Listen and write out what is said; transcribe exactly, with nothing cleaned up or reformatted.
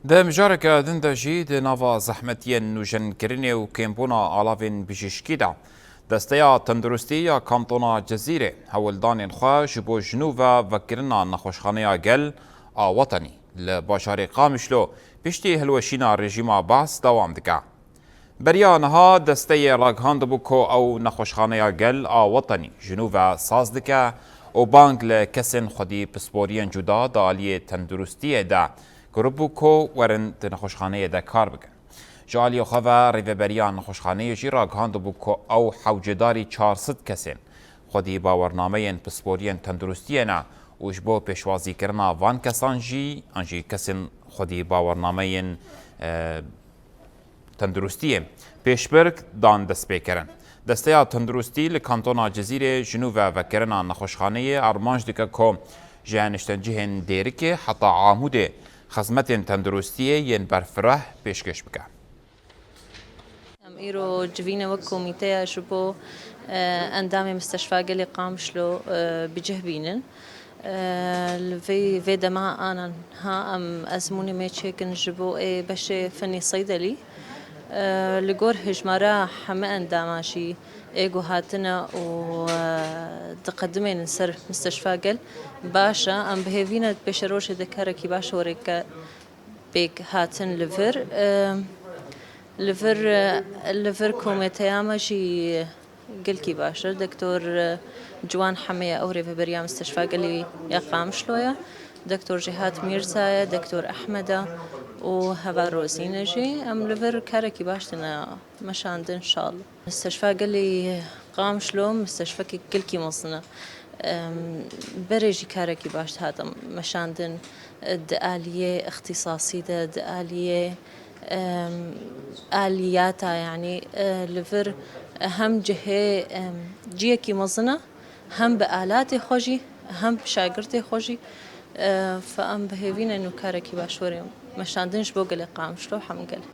Di mijareke din de jî di nava zehmetiyên nûjenkirinê û kêmbûna alavên bijîşkî de, Desteya Tenduristî ya Kantona Cizîrê hewldanên xwe ji bo ji nû ve vekirina Nexweşxaneya Gel a Wetenî li bajarê Qamişlo piştî hilweşîna rejîma Baas dewam dike. Beriya niha desteyê ragihandibû ku ew Nexweşxaneya Gel a Wetenî ji nû ve saz dike û bang li kesên xwedî pisporiyên cuda di aliyê tenduristiyê de kiribû ku werin di nexweşxaneyê de kar bikin. Ji aliyê xwe ve rêveberiya nexweşxaneyê jî ragihandibû ku ew hewcedarî çar sed kesên xwedî bawernameyên pisporiyên tenduristiyê ne û ji bo pêşwazîkirina van kesan jî an jî kesên xwedî bawernameyên, e, tenduristiyê pêşbirk dan destpêkirin. Desteya Tenduristî li Kantona Cizîrê ji nû ve vekirina nexweşxaneyê armanc dike ku ji niştecihên Dêrikê heta Amûdê xizmetên tenduristiyê yên berfireh pêşkêş bike. Em îro civîne wek komîteya ji bo, e, endamê Misteşfa Gelê Qamişlo, e, bi cih bînin. E, li vê, vê dema ana niha em ezmûnê me çêkin ji bo ê beşê fenî seydelî. E, li gor hejmara heme endama jî ê ku hatine û, e, diqedimên li ser Misteşfa Gel baş e. Em bi hêvî ne di pêşerojê de karekî baş were ke pêk hatin li vir. E, li vir, e, li vir komîteya me jî gelkî baş e. Doktor, e, Ciwan Hemeye ew rêveberiya Misteşfa Gelî ya Qamişlo ye. Doktor Cihat Mîrza ye, Doktor Ehmed e û Heva Rozîne jî. Em li vir karekî baş tine meşandin şal. Misteşfa Gelî Qamişlo, misteşfekî gelkî mezin e. Em, berê jî karekî baş dihatin meşandin, e, di aliyê îxtîsasî de, di aliyê, em, aliyata, yanî, e, li vir hem cihê, em, ciyekî mezin e, hem bi alatê xwe jî, hem bi şagirtê xwe jî, e, fe em bi hêvî ne nû karekî baş were meşandin ji bo gelê Qamişlo hem gelê.